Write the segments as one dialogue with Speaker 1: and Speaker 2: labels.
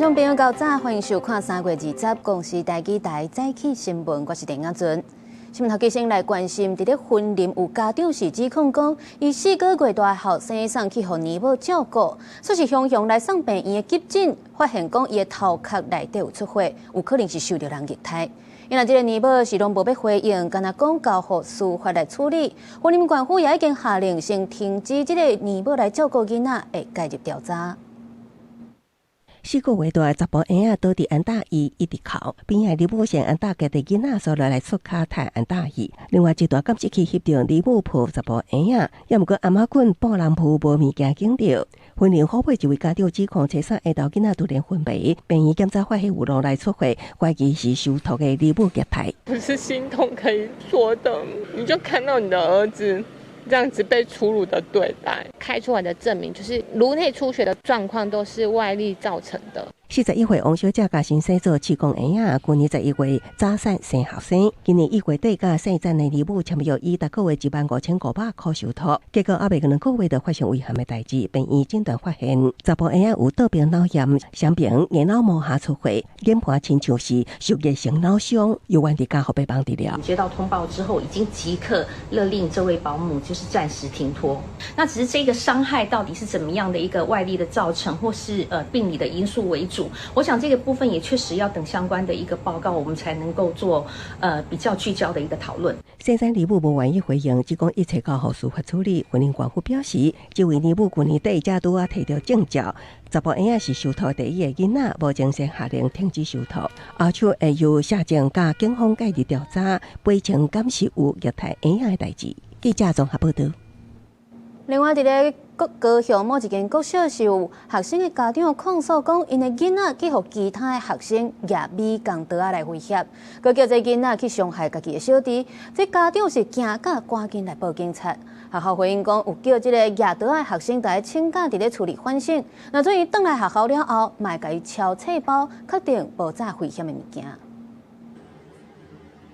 Speaker 1: 眾朋友，較早，歡迎收看3月20公視台語台早起新聞，我是鄭亞尊。新聞頭先來關心，佇咧雲林有家長是指控講，伊4個月大的後生送去予奶母照顧，煞是雄雄來送病院的急診，發現講伊的頭殼內底有出血，有可能是受著人虐待。因為這个奶母是攏無欲回應，干焦講交予司法來處理。雲林縣府也已經下令先停止這个奶母來照顧囡仔，會介入調查。
Speaker 2: 4個月大的查埔嬰仔倒佇安搭伊一直哭，邊仔奶母嫌安搭家己囡仔，所來來出跤踢安搭伊。另外一台監視器翕著奶母抱查埔嬰仔，猶毋過頷仔棍布人布無物件抿著。雲林虎尾一位家長指控，初三下晝囡仔突然昏迷，病院檢查發現有顱內出血，懷疑是受託的奶母虐待。
Speaker 3: 不是心痛可以說的，你就看到你的兒子這樣子被粗魯的對待，開出來的證明就是顱內出血的狀況都是外力造成的。
Speaker 2: 41歲王小姐共先生做試管嬰仔，舊年11月早產生後生，今年1月底佮姓詹的奶母簽約，以逐個月15,500箍受託，結果猶未2個月就發生遺憾的代誌，病院診斷發現查埔嬰仔有倒爿腦炎，雙爿硬腦膜下出血，研判親像是受熱性腦傷，猶原佇加護病房治療。
Speaker 4: 接到通報之後，已經即刻勒令這位保姆就是暫時停托。那只是這個傷害到底是怎麼樣的一個外力的造成，或是病理的因素為主？我想這個部分也確實要等相關的一個報告，我們才能夠做比較聚焦的一個討論。
Speaker 2: 姓詹奶母無願意回應，只講一切交予司法處理。雲林縣府表示，這位奶母舊年底才拄仔提著證照，查埔嬰仔是受託第一个囡仔，目前先下令停止受託，後續會由社政佮警方介入調查，厘清敢是有虐待嬰仔的代誌。記者綜合報道。
Speaker 1: 另外，佇咧高雄某一間國小是有學生的家長控訴講，𪜶的囡仔去予其他的學生舉美工刀仔來威脅，閣叫這囡仔去傷害家己的小弟。這家長是驚甲趕緊來報警察。學校回應講，有叫這个舉刀仔的學生佇咧請假佇咧厝裡反省。若準伊轉來學校了後，嘛會共伊抄冊包，確定無炸危險的物件。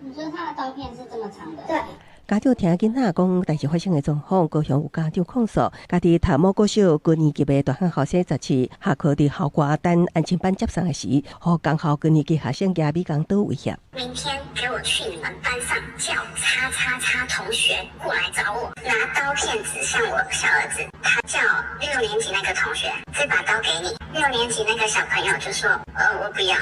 Speaker 5: 你說他的刀片是這麼長的？對。
Speaker 2: 家長聽囡仔講代誌發生的狀況，高雄有家長控訴，家己讀某國小高年級的大漢學生17下課佇校外等安親班接送的時，予仝校高年級學生舉美工刀威脅。
Speaker 5: 明天給我去你們班上叫叉叉叉同學過來找我，拿刀片指向我小兒子。他叫六年級那個同學，這把刀給你。六年級那個小朋友就說：我不要。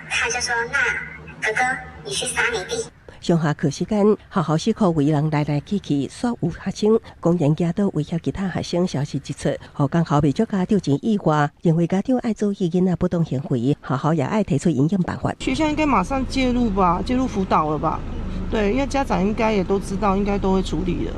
Speaker 5: 他就說：那哥哥，你去殺你弟。
Speaker 2: 上下課時間，學校四箍圍人來來去去，煞有學生公然舉刀威脅其他學生。消息一出，予仝校袂少家長真意外，認為家長愛注意囡仔不當行為，學校也愛提出因應辦法。
Speaker 6: 學校應該馬上介入吧，介入輔導了吧？對，因為家長應該也都知道，應該都會處理的。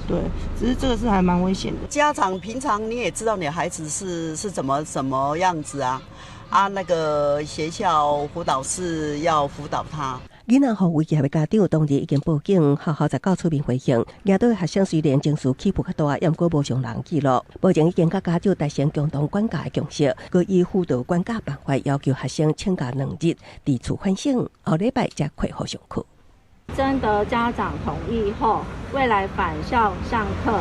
Speaker 6: 對，只是這個是還蠻危險的。
Speaker 7: 家長平常你也知道你孩子是怎麼什麼樣子啊？啊，那個學校輔導室要輔導他。
Speaker 2: 囡仔予威脅的家長當日已經報警，學校19出面回應。舉刀的學生雖然情緒起伏較大，猶毋過無傷人記錄。目前已經佮家長達成共同管教的共識，閣以輔導管教辦法要求學生請假2日，佇厝反省，後禮拜才恢復上課。
Speaker 8: 徵得家長同意後，未來返校上課，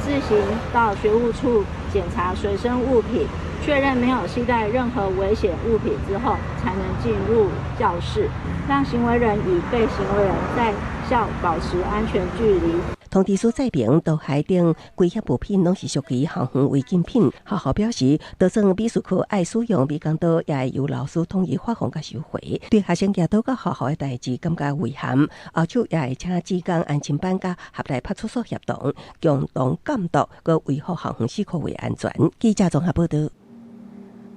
Speaker 8: 自行到學務處檢查隨身物品，確認沒有攜帶任何危險物品之後，才能進入教室。讓行為人與被行為人在校保持安全距離。
Speaker 2: 通知書載明，刀械等危險物品攏是屬於校園違禁品。學校表示，就算美術課愛使用美工刀，也會由老師統一發放佮收回。對學生舉刀到學校的代誌感覺遺憾，後續也會請志工安親班佮合內派出所協同，共同監督，閣維護校園四箍圍安全。記者綜合報道。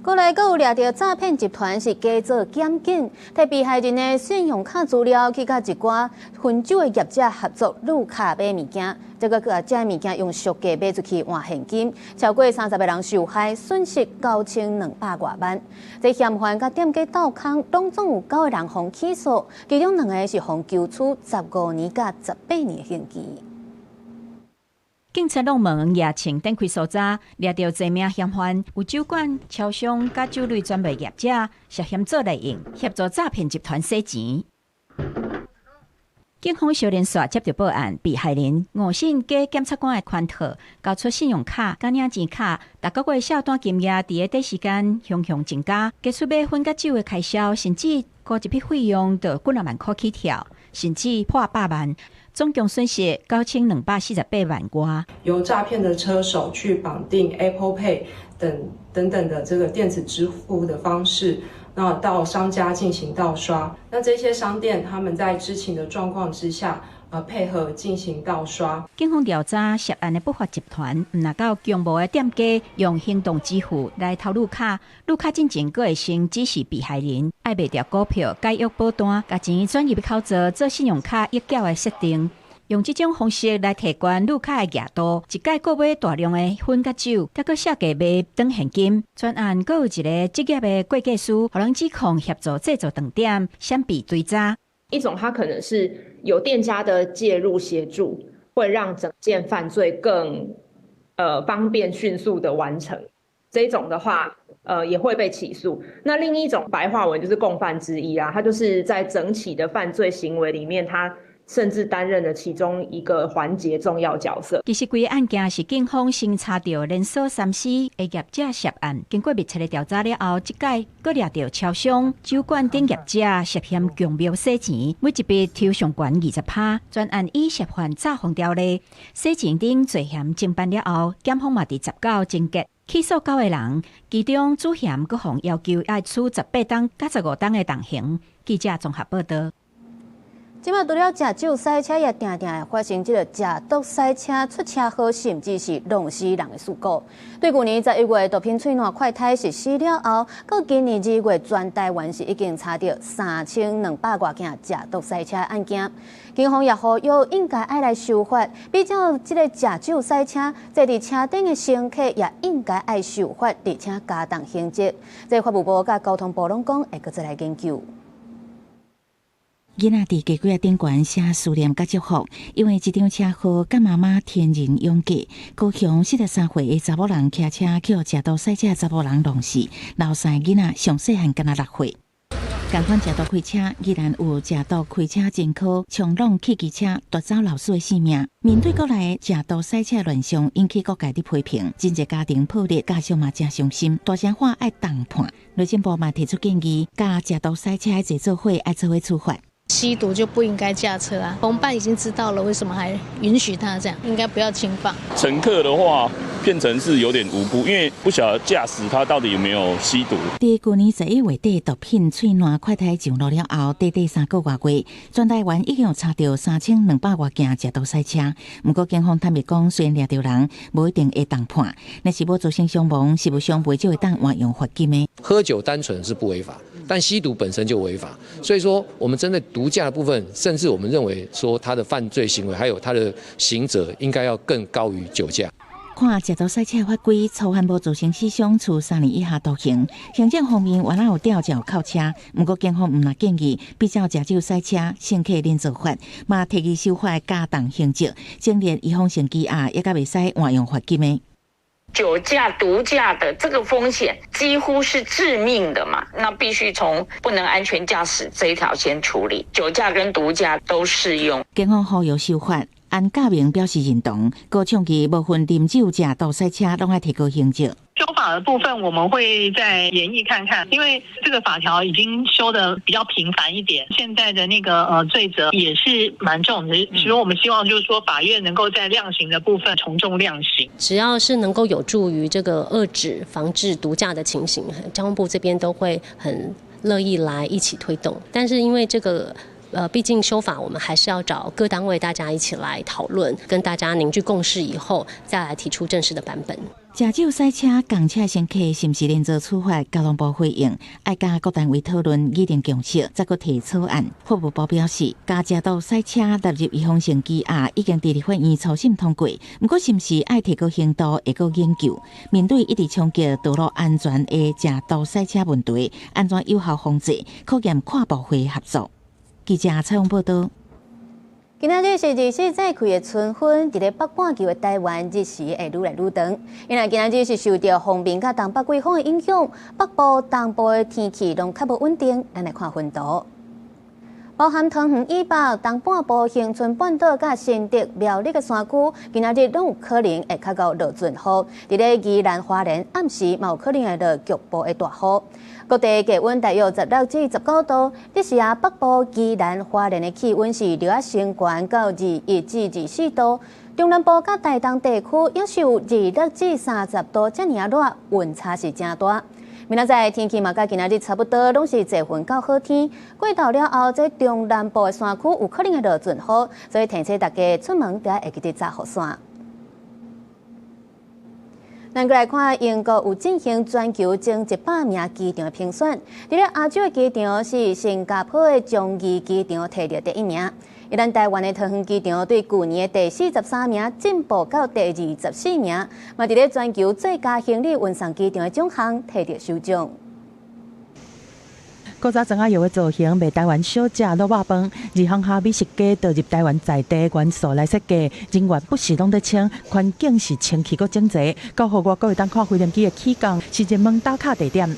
Speaker 1: 過來，閣有掠著詐騙集團是假做檢警，提被害人的信用卡資料去佮一寡分酒的業者合作擄卡買物件，這個閣將這物件用俗價賣出去換現金，超過30個人受害，損失9200外萬。這嫌犯佮店家鬥空，攏總有九個人予起訴，其中兩个是予求處15年佮18年的刑期。
Speaker 9: 警察攏門夜銃展開搜查，掠著濟名嫌犯，有酒館、超商佮酒類專賣業者涉嫌做內應，協助詐騙集團洗錢。警方小連續接著報案，被害人誤信假檢察官的圈套，交出信用卡、佮領錢卡，逐個月數單金額佇咧短時間雄雄增加，加出買粉佮酒的開銷，甚至高一筆費用就幾若萬箍起跳，甚至破百萬，總共損失9248萬外。
Speaker 10: 由詐騙的車手去綁定 Apple Pay 等等等的這個電子支付的方式，那到商家進行盜刷，那這些商店他們在知情的狀況之下，配合進行盜刷。
Speaker 9: 警方調查涉案的不法集團，毋若到強暴的店家用行動支付來偷錄卡，錄卡進前閣會先指示被害人愛賣著股票、解約保單，共錢轉入去口座做信用卡預繳的設定。用這種方式來提懸錄卡的額度，一擺購買大量的粉佮酒，閣閣下價賣轉現金。全案閣有一个職業的會計師，予人指控協助製造斷點，閃避追查。
Speaker 11: 一種，他可能是有店家的介入協助，會讓整件犯罪更方便迅速的完成。這種的話，也會被起訴。那另一種白話文就是共犯之一啊，他就是在整起的犯罪行為裡面，他甚至擔任了其中一個環節重要角色。
Speaker 9: 其實，規个案件是警方先查著連鎖3C的業者涉案，經過密切的調查了後，這擺閣掠著超商、酒館等業者涉嫌強謀洗錢，每一筆抽上懸20%。全案以涉犯詐謊條例、洗錢等罪嫌偵辦了後，檢方嘛佇19偵結起訴九個人，其中主嫌閣予要求愛處18冬佮15冬的重刑。記者綜合報導。
Speaker 1: 這擺除了食酒駛車，也定定會發生這个食毒駛車出車禍，甚至是弄死人的事故。對舊年11月毒品喙瀾快篩實施了後，到今年2月，全台灣是已經查著3200外件食毒駛車案件。警方也呼籲應該愛來修法，比照這个食酒駛車，坐佇車頂的乘客也應該愛受罰，而且加重刑責。這法務部佮交通部攏講會閣再來研究。
Speaker 12: 囡仔佇家櫃仔頂懸寫思念佮祝福，因為這場車禍，佮媽媽天人永隔。高雄43歲的查某人騎車去予食毒駛車查某人弄死，留三个囡仔上細漢敢若6歲。仝款食毒開車，依然有食毒開車前科，衝撞汽機車奪走老師的性命。面對國內食毒駛車亂象，引起各界的批評，真濟家庭破裂，家屬嘛誠傷心，大聲喊愛重判。內政部嘛提出建議，共食毒駛車的做伙愛做伙處罰。
Speaker 13: 吸毒就不應該駕車啊！同伴已經知道了，為什麼還允許他這樣？應該不要輕放。
Speaker 14: 乘客的話變成是有點無辜，因為不曉得駕駛他到底有沒有吸毒。
Speaker 12: 佇舊年11月底，毒品喙瀾快篩上路了後，短短3個外月，全台灣已經有查著3200外件食毒駛車。毋過警方坦白講，雖然掠著人，無一定會重判。若是無造成傷亡，是無傷袂少會當換用罰金的。
Speaker 15: 喝酒單純是不違法，但吸毒本身就違法。所以說，我們針對毒駕的部分，甚至我們認為說他的犯罪行為，還有他的刑責，應該要更高於酒駕。
Speaker 12: 看食毒駛車法規，初犯無造成死傷，處3年以下徒刑。行政方面原來有吊腳銬車，毋過警方毋若建議比照食酒駛車，乘客連坐罰，嘛提議修法加重刑責，增列預防性羈押，也閣袂使換用罰金的。
Speaker 16: 酒駕、毒駕的這個風險幾乎是致命的嘛，那必須從不能安全駕駛這一條先處理。酒駕跟毒駕都適用。
Speaker 12: 警方呼籲修法，安教明表示認同，閣倡議無分啉酒、食毒、駛車，攏愛提高刑責。
Speaker 17: 修法的部分我們會再研議看看，因為這個法條已經修得比較頻繁一點，現在的那個罪責也是蠻重的。其實我們希望就是說法院能夠在量刑的部分從重量刑。
Speaker 18: 只要是能夠有助於這個遏止、防治毒駕的情形，交通部這邊都會很樂意來一起推動。但是因為這個畢竟修法，我們還是要找各單位大家一起來討論，跟大家凝聚共識以後，再來提出正式的版本。
Speaker 12: 食酒駛車、仝車乘客是毋是連坐處罰？交通部回應，愛佮各單位討論，擬定共識，再閣提草案。法務部表示，共食毒駛車納入預防性羈押，已經佇立法院初審通過。毋過，是毋是愛提高刑度，會閣研究。面對一直衝擊道路安全的食毒駛車問題，按怎有效防制，考驗跨部會合作。記者採訪報導。
Speaker 1: 今仔日是24再開的春分，佇咧北半球的台灣，日時會愈來愈長。因為今仔日是受著鋒面佮東北季風的影響，北部、東部的天氣攏較無穩定。咱來看雲圖。包含桃園以北、東半部、恆春半島、佮新竹、苗栗的山區，今仔日攏有可能會較到落陣雨。佇咧宜蘭花蓮，暗時嘛有可能會落局部的大雨。各地氣溫大約16至19度，彼時啊北部宜蘭花蓮的氣溫是略仔升懸到21至24度，中南部佮台東地區也是有26至30度，遮爾熱，溫差是誠大。明仔載天氣嘛，佮今仔日差不多，攏是濟雲到好天。過晝了後，這中南部的山區有可能會落陣雨，所以提醒大家出門著愛會記得紮雨傘。咱閣來看英國有進行全球前100名機場的評選，佇咧亞洲的機場是新加坡的樟宜機場提著第一名，而咱台灣的桃園機場對舊年的第43名進步到第24名，嘛佇咧全球最佳行李運送機場的獎項提著首獎。
Speaker 19: 古早莊仔藥的造型賣台灣小食滷肉飯，二航廈美食街導入台灣在地元素來設計，人員不時攏佇清，環境是清氣閣整齊，到予外國會當看飛行機的起降，是熱門打卡地點。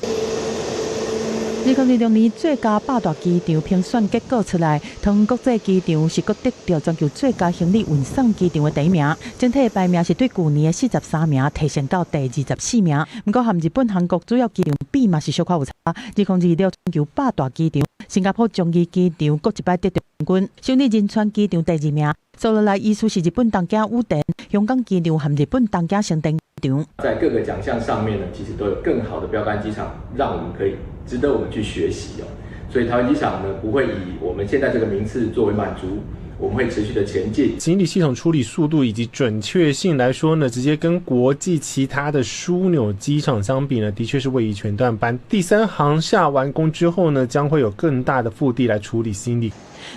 Speaker 19: 2026年最佳百大機場評選結果出來，桃園國際機場是閣得著全球最佳行李運送機場的第一名，整體的排名是對舊年的43名提升到第24名。毋過和日本、韓國主要機場比嘛是小可有差。2026全球百大機場，新加坡樟宜機場閣一擺得著冠軍，首爾仁川機場第二名，接落來依序是日本東京羽田、香港機場和日本東京成田機場。
Speaker 20: 在各個獎項上面呢，其實都有更好的標杆機場，讓我們可以值得我們去學習哦。所以桃園機場呢，不會以我們現在這個名次作為滿足，我們會持續的前進。
Speaker 21: 行李系統處理速度以及準確性來說呢，直接跟國際其他的樞紐機場相比呢，的確是位移全段班。第三航廈完工之後呢，將會有更大的腹地來處理行李。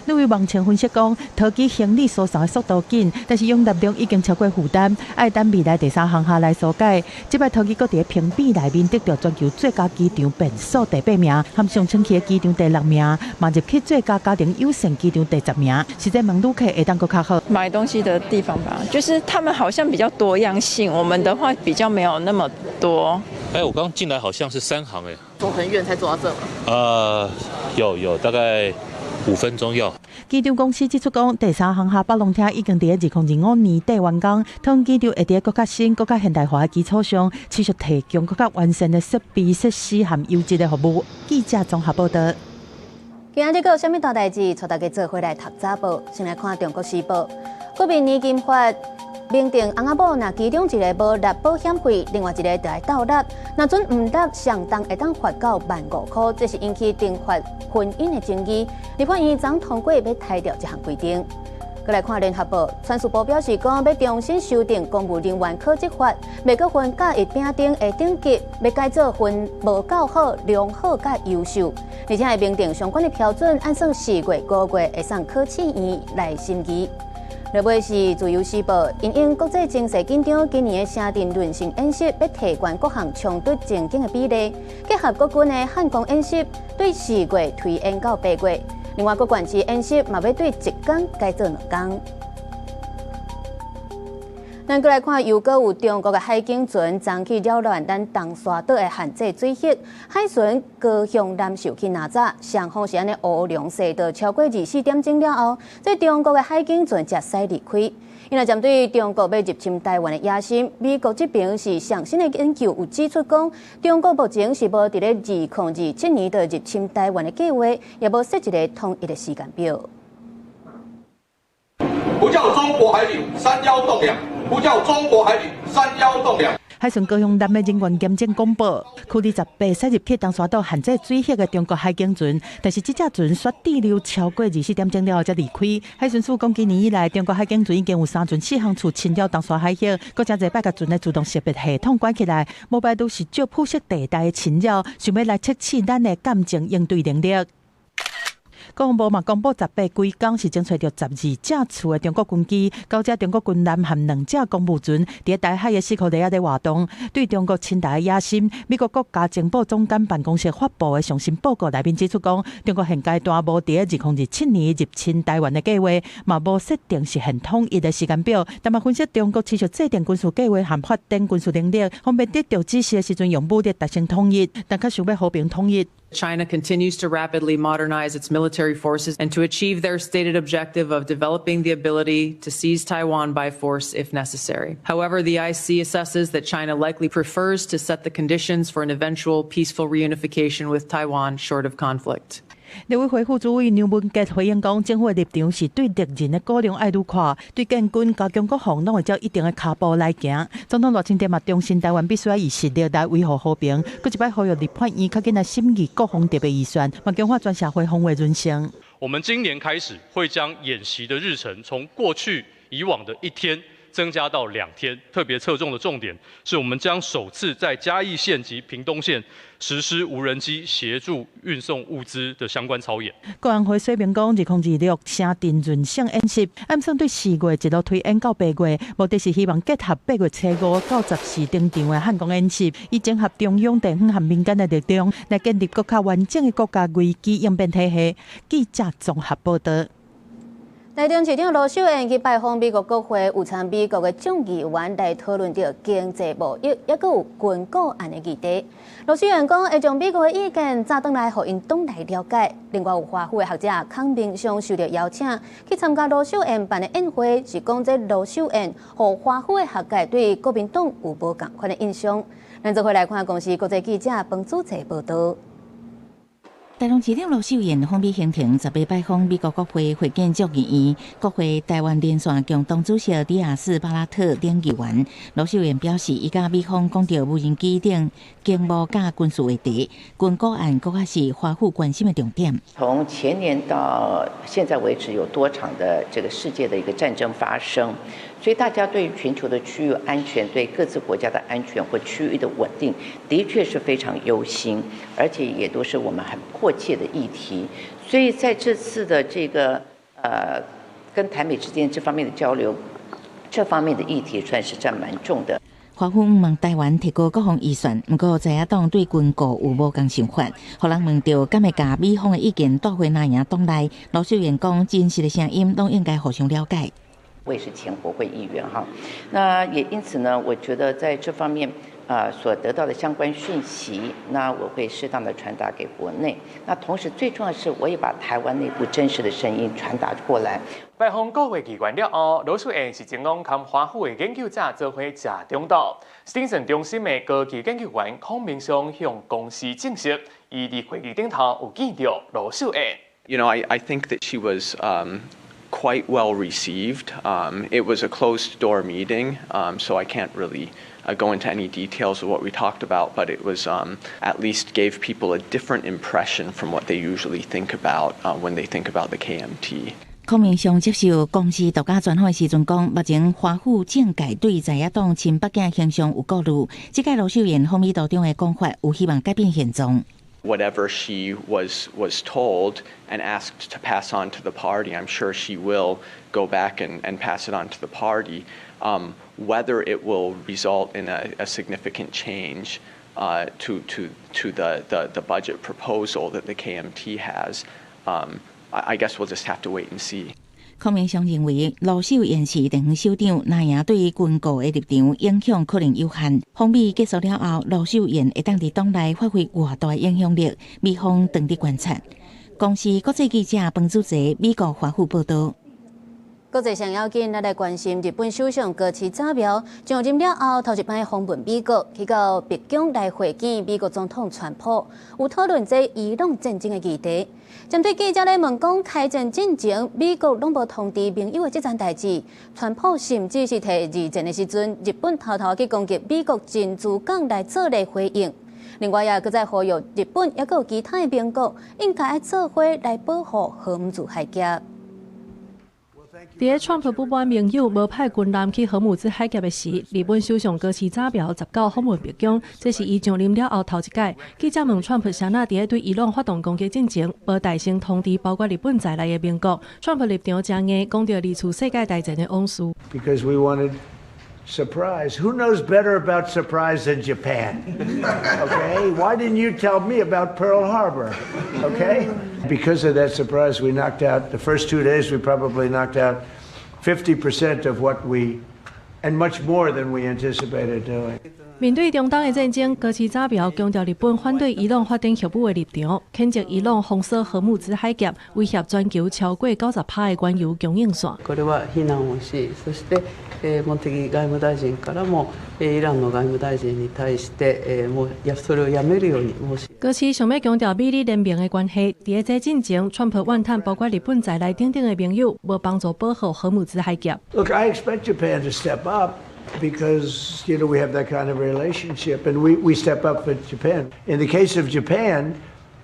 Speaker 19: 兩位網前分析講，桃機行李輸送的速度緊，但是容納量已經超過負擔，愛等未來第三航廈來疏解。這擺桃機閣佇評比內面得著全球最佳機場變數第八名，和上清氣的機場第六名，嘛入去最佳家庭友善機場第10名。實際問旅客會當閣較好。
Speaker 22: 買東西的地方吧，就是他們好像比較多樣性，我們的話比較沒有那麼多。
Speaker 23: 哎，我剛進來好像是三航哎，
Speaker 24: 走很遠才走到這嗎？
Speaker 23: 有大概5分鐘要。
Speaker 19: 機場公司指出講，第三航廈北龍廳已經佇2025年底完工，桃園機場會佇閣較新、閣較現代化的基礎上，持續提供閣較完善的設備設施和優質的服務。記者綜合報道。
Speaker 1: 今仔日閣有啥物大代誌？帶大家做伙來讀早報。先來看《中國時報》，國民年金法明定，翁仔某若其中一个無納保險費，另外一个就愛鬥納。若準毋納，上重會當罰到15,000塊，這是引起懲罰婚姻的爭議。立法院昨通過欲刣掉這項規定。閣來看聯合報，傳輸部表示講，欲重新修訂公務人員考績法，袂閣分甲乙丙丁的等級，欲改做分無夠好、良好佮優秀，而且會明定相關的標準，按算4月、5月會送考試院來審議。落尾是自由時報，因應國際情勢緊張，今年的城鎮韌性演習欲提懸各項衝突情景的比例，結合國軍的漢光演習，對4月推延到8月。另外，各縣市演習嘛欲對一工改做兩工。咱閣來看，又閣有中國的海警船昨去擾亂咱東沙島的限制水域，海巡高雄南受去拿走，雙方是按呢烏龍踅道超過24點鐘了後，這中國的海警船才駛離開。因為針對中國欲入侵台灣的野心，美國這邊是上新的研究有指出講，中國目前是無佇咧2027年就入侵台灣的計劃，也無設一个統一的時間表。
Speaker 25: 呼叫中國海警三幺洞兩，呼叫中國海警三幺洞兩。
Speaker 19: 海巡高雄南的人員檢證廣播，驅28駛入去東沙島限制水域的中國海警船，但是這隻船煞滯留超過24點鐘了後才離開。海巡署講，今年以來，中國海警船已經有三船四航次侵擾東沙海域，閣誠濟擺共船的自動識別系統關起來，無排除是借灰色地帶的侵擾，想欲來測試咱的艦政應對能力。國防部嘛公布，18規工是偵揣著12架次的中國軍機，九隻中國軍艦和兩隻公務船，佇台海的四箍塊仔咧活動，對中國侵台的野心，美國國家情報總監辦公室發布的上新報告內面指出講，中國現階段無佇2027年入侵台灣的計劃，嘛無設定實現統一的時間表。但嘛分析中國持續制定軍事計劃和發展軍事能力，方便得著指示的時陣用武力達成統一，但較想欲和平統一。
Speaker 3: China continues to rapidly modernize its military forces and to achieve their stated objective of developing the ability to seize Taiwan by force if necessary. However, the IC assesses that China likely prefers to set the conditions for an eventual peaceful reunification with Taiwan short of conflict.
Speaker 19: 立委會副主委梁文傑回應講，政府的立場是對敵人的估量愛愈闊，對建軍加強國防攏會照一定的跤步來行。總統賴清德嘛重申台灣必須以實力來維護和平，閣一擺呼籲立法院較緊來審議國防特別預算，嘛強化全社會防衛韌性。
Speaker 4: 我們今年開始會將演習的日程從過去以往的一天增加到2天，特別側重的重點是我們將首次在嘉義縣及屏東縣實施無人機協助運送物資的相關操演。
Speaker 19: 國安會說明講，2026城鎮韌性演習，按算對4月一路推演到8月，目的是希望結合8月初5到14登場的漢光演習，以整合中央、地方和民間的力量，來建立閣較完整的國家危機應變體系。記者綜合報道。
Speaker 1: 台中市長盧秀燕去拜訪美國國會，有參美國的眾議員來討論著經濟貿易，抑閣有軍購案的議題。盧秀燕講，會將美國的意見轉轉來，予𪜶黨內了解。另外，有華府的學者孔明松受著邀請去參加盧秀燕辦的宴會，是講這盧秀燕予華府的學界對國民黨有無仝款的印象。咱做伙來看公視國際記者彭祖濟報導。
Speaker 12: 台中市長盧秀燕訪美行程十八拜訪美國國會會見眾議院、國會台灣連線共黨主席迪亞斯巴拉特等議員。盧秀燕表示，伊佮美方講著無人機等經貿佮軍事話題，軍購案閣較是華府關心的重點。
Speaker 5: 從前年到現在為止，有多場的這個世界的一個戰爭發生，所以大家對於全球的區域安全、對各自國家的安全或區域的穩定，的確是非常憂心，而且也都是我們很迫切的議題。所以在這次的這個跟台美之間這方面的交流，這方面的議題算是佔蠻重的。
Speaker 12: 華府向望台灣提高國防預算，毋過在野黨對軍購有無仝想法，予人問著敢會共美方的意見帶回藍營黨內，盧秀燕講真實的聲音攏應該互相了解。
Speaker 5: 我也是前國會議員哈，那也因此呢，我覺得在這方面所得到的相關訊息，那我會適當的傳達給國內。那同時最重要的是，我也把台灣內部真實的聲音傳達過來。
Speaker 6: 拜訪國會議員了後，盧秀燕是前往佮華府的研究者做伙食中晝。史汀森中心的高級研究員孔明松向公視證實，伊佇會議頂頭有見著盧秀燕。
Speaker 24: I think that she was quite well received. It was a closed door meeting, so I can't really go into any details of what we talked about, but it was at least gave people a different impression from what they usually think about when they think about the KMT.
Speaker 12: 孔明松接受公視獨家專訪的時陣講，目前華府政界對在野黨親北京形象有顧慮，這擺盧秀燕訪美途中的講法有希望改變現狀。
Speaker 24: Whatever she was told and asked to pass on to the party, I'm sure she will go back and pass it on to the party. Whether it will result in a significant change to the budget proposal that the KMT has, I guess we'll just have to wait and see.
Speaker 12: 孔明松認為，盧秀燕是地方首長，藍營對軍購的立場影響可能有限。訪美結束了後，盧秀燕會當佇黨內發揮偌大影響力，美方當佇觀察。公視國際記者彭祖澤美國華府報道。
Speaker 1: 國際上要緊，咱來關心日本首相高市早苗上任了後，頭一擺訪問美國，去到白宮來會見美國總統川普，有討論這伊朗戰爭的議題。針對記者咧問講開戰進前，美國攏無通知盟友的這層代誌，川普甚至是提二戰的時陣，日本偷偷去攻擊美國珍珠港來做咧回應。另外也閣再呼籲日本抑閣有其他的盟國應該愛做伙來保護荷姆茲海峽。
Speaker 26: 佇咧川普不滿盟友無派軍艦去荷姆茲海峽的時，日本首相高市早苗19訪問白宮，這是伊上任了後頭一擺。記者問川普啥那佇咧對伊朗發動攻擊進前，無代先通知包括日本在內的盟國。川普立場誠硬，講著二次世界大戰的往事。
Speaker 27: Because we wanted surprise. Who knows better about surprise than Japan? Okay? Why didn't you tell me about Pearl Harbor? Okay? Because of that surprise, we knocked out, the first 2 days, we probably knocked out 50% of what we, and much more than we anticipated doing.
Speaker 26: 面對中東的戰爭，高市早苗強調日本反對伊朗發展核武的立場，譴責伊朗封鎖荷姆茲海峽，威脅全球超過90%的原油供應線。
Speaker 2: これは非難をし、そして茂木外務大臣からもイランの外務大臣に対してもうそれをやめるように申し。
Speaker 26: 高市想欲強調美日聯盟的關係，佇咧這進前，川普怨嘆包括日本在內等等的盟友無幫助保護荷姆茲海峽。
Speaker 27: Look, I expect Japan to step up because we have that kind of relationship, and we step up for Japan. In the case of Japan,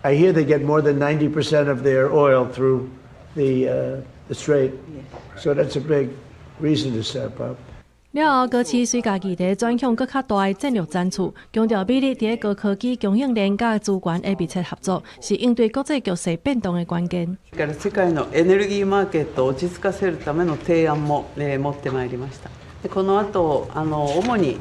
Speaker 27: I hear they get more than 90% of their oil through the strait, so that's a big reason to step up.
Speaker 26: 了後，高市隨共議題轉向閣較大的戰略層次，強調美日佇咧高科技供應鏈佮資源的密切合作，是應對國際局勢變動的關鍵。
Speaker 2: 世界のエネルギーマーケットを落ち着かせるための提案も持ってまいりました。この後主に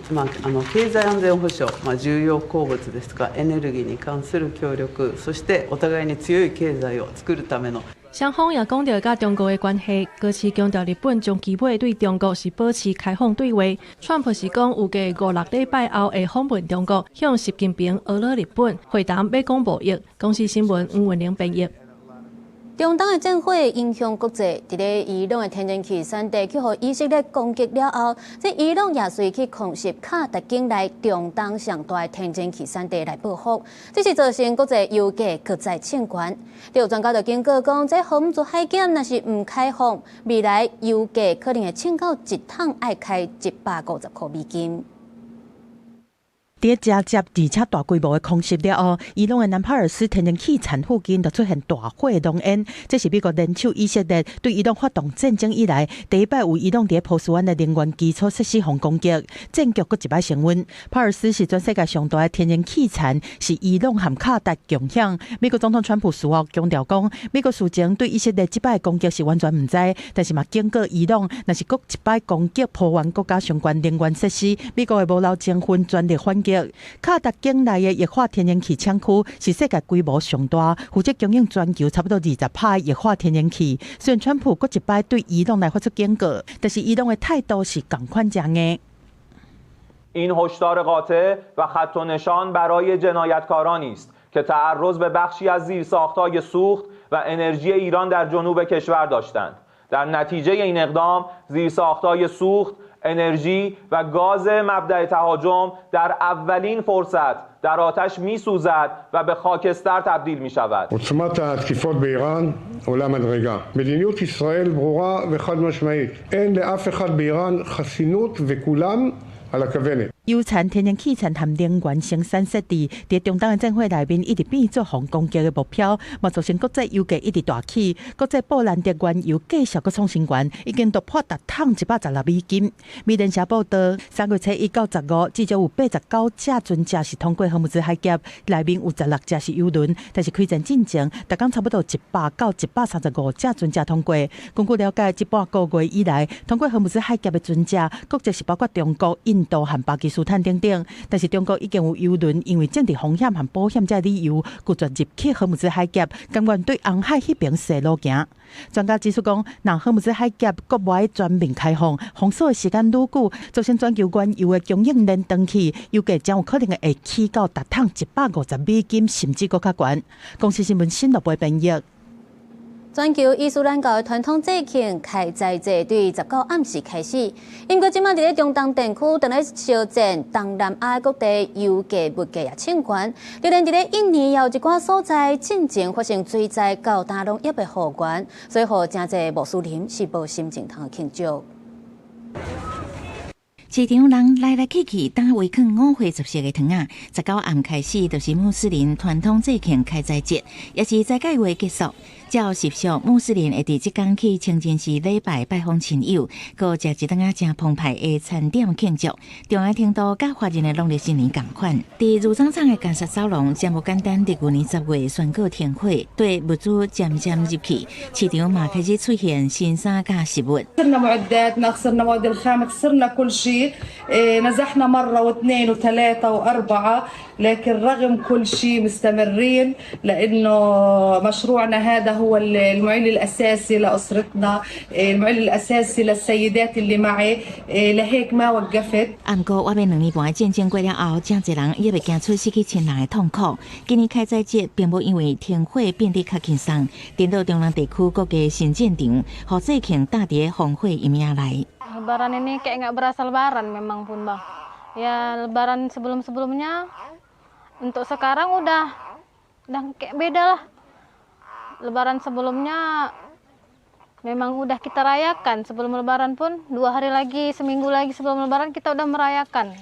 Speaker 2: 経済安全保障、重要鉱物ですとかエネルギーに関する協力、そしてお互いに強い経済を作るための。
Speaker 26: 雙方也講著佮中國的關係，高市強調日本長期尾對中國是保持開放對話。川普是講預計五六禮拜後會訪問中國，向習近平呵咾日本會談欲講貿易。公視新聞黃文玲編譯。
Speaker 1: 中東的戰火影響國際，佇咧伊朗的天然氣產地去予以色列攻擊了後，這伊朗也隨去空襲卡達境內中東上大的天然氣產地來報復，這是造成國際油價閣再衝懸。有專家就警告講，這荷姆茲海峽若是毋開放，未來油價可能會衝到一桶愛開150塊美金。
Speaker 19: 佇咧食接而且大規模的空襲了後，伊朗的南帕爾斯天然氣田附近就出現大火濃煙。這是美國聯手以色列對伊朗發動戰爭以來，第一擺有伊朗佇咧波斯灣的能源基礎設施予攻擊，戰局閣一擺升溫。帕爾斯是全世界上大的天然氣田，是伊朗和卡達共享。美國總統川普事後強調講，美國事前對以色列這擺攻擊是完全毋知，但是嘛警告伊朗，若是閣一擺攻擊波灣國家相關能源設施，美國會無留情分全力反擊。卡達境內的液化天然氣廠區是世界規模上大，負責供應全球差不多20%液化天然氣。雖然川普閣一擺對伊朗來發出警告，但是伊朗的態度是仝款誠硬。
Speaker 7: این هشدار قاطع و خط و نشان برای جنایتکارانی است که تعرض به بخشی از زیرساختهای سوخت و انرژی ایران در جنوب کشور داشتند. در نتیجه این اقدام زیرساختهای سوخت، انرژی و گاز مبدأ تهاجم در اولین فرصت در آتش میسوزد و به خاکستر تبدیل می شود.
Speaker 8: עוצמת התקיפות באיראן עולה מדרגה. מדיניות ישראל ברורה וחד משמעית. אין לאף אחד באיראן חסינות וכולם על הכוונת.
Speaker 19: 油田、天然氣田和能源生產設置，佇中東的戰火內面一直變做予攻擊的目標，嘛造成國際油價一直大起。國際布蘭德原油繼續閣創新高，已經突破逐桶116美金。美聯社報道，3月初一到15，至少有89隻船隻是通過荷姆茲海峽，內面有16隻是油輪。但是開戰進前，逐工差不多100到135隻船隻通過。根據了解，這半個月以來，通過荷姆茲海峽的船隻，國籍是包括中國、印度和巴基斯坦等等，但是中國已經有油輪因為政治風險和保險這理由，拒絕入去荷姆茲海峽，甘願對紅海彼爿踅路行。專家指出講，若荷姆茲海峽閣無愛全面開放，封鎖的時間愈久，造成全球原油的供應鏈斷去，油價將有可能會起到逐桶150美金，甚至閣較懸。公視新聞新羅編譯。
Speaker 1: 全球伊斯蘭教的傳統節慶開齋節對19暗時開始，毋過這馬佇咧中東地區正咧相戰，東南亞各地油價物價也衝懸，就連佇咧印尼也有一寡所在進前發生水災，到今攏猶未復原，所以予誠濟穆斯林是無心情通慶祝。
Speaker 12: 市場人來來去去，打圍囥五花十色的糖仔。19暗開始，就是穆斯林傳統節慶開齋節，也是齋戒月結束。照習俗，穆斯林會佇這工去清真寺禮拜拜訪親友，閣食一頓仔誠澎湃的餐點慶祝。重要程度佮華人的農曆新年仝款。佇儒漳港的加薩走廊，誠無簡單。佇舊年10月宣告停火，對物資漸漸入去，市場嘛開始出現新衫佮食物。
Speaker 9: خسرنا معداتنا، خسرنا مواد الخام، خسرنا كل شيء. إشي. نزحنا مرة واثنين وثلاثة وأربعة، لكن رغم كل شيء مستمرين، لأنه مشروعنا هذا هو المعيل الأساسي لأسرتنا، المعيل الأساسي للسيدات اللي معي، لهيك ما وقفت。
Speaker 12: 毋過，外面2年半的戰爭過了後，誠濟人猶未行出失去親人的痛苦。今年開齋節並無因為停火變得較輕鬆，顛倒中南地區各地新戰場，予節慶搭佇烽火陰影內。
Speaker 10: Lebaran ini kayak nggak berasa lebaran memang pun, Bang. Ya, lebaran sebelum-sebelumnya untuk sekarang udah kayak beda lah. Lebaran sebelumnya memang udah kita rayakan. Sebelum lebaran pun 2 hari lagi, seminggu lagi sebelum lebaran kita udah merayakan.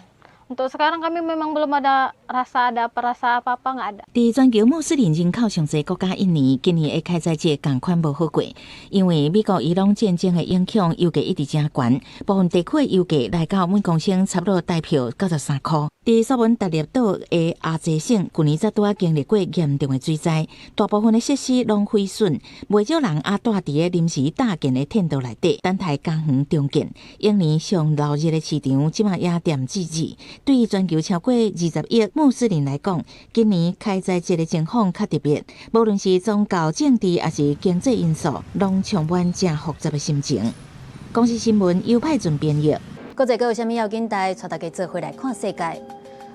Speaker 10: Untuk sekarang kami memang belum ada rasa ada apa rasa apa-apa nggak ada.
Speaker 12: 佇全球穆斯林人口上濟國家印尼，今年的開齋節仝款無好過，因為美國伊朗戰爭的影響，油價一直誠懸，部分地區的油價來到每公升差不多台票93箍。佇蘇門答臘島的阿濟省，舊年才拄仔經歷過嚴重的水災，大部分的設施攏毀損，袂少人猶蹛佇咧臨時搭建的天道內底，等待家園重建。永年上鬧熱的市場，這馬也恬寂寂。對全球超過20億穆斯林來講，今年開齋節的情況較特別，無論是宗教、政治，抑是經濟因素，攏充滿誠複雜的心情。公視新聞尤派準編譯。
Speaker 1: 國際閣有啥物要緊代，帶大家做伙來看世界。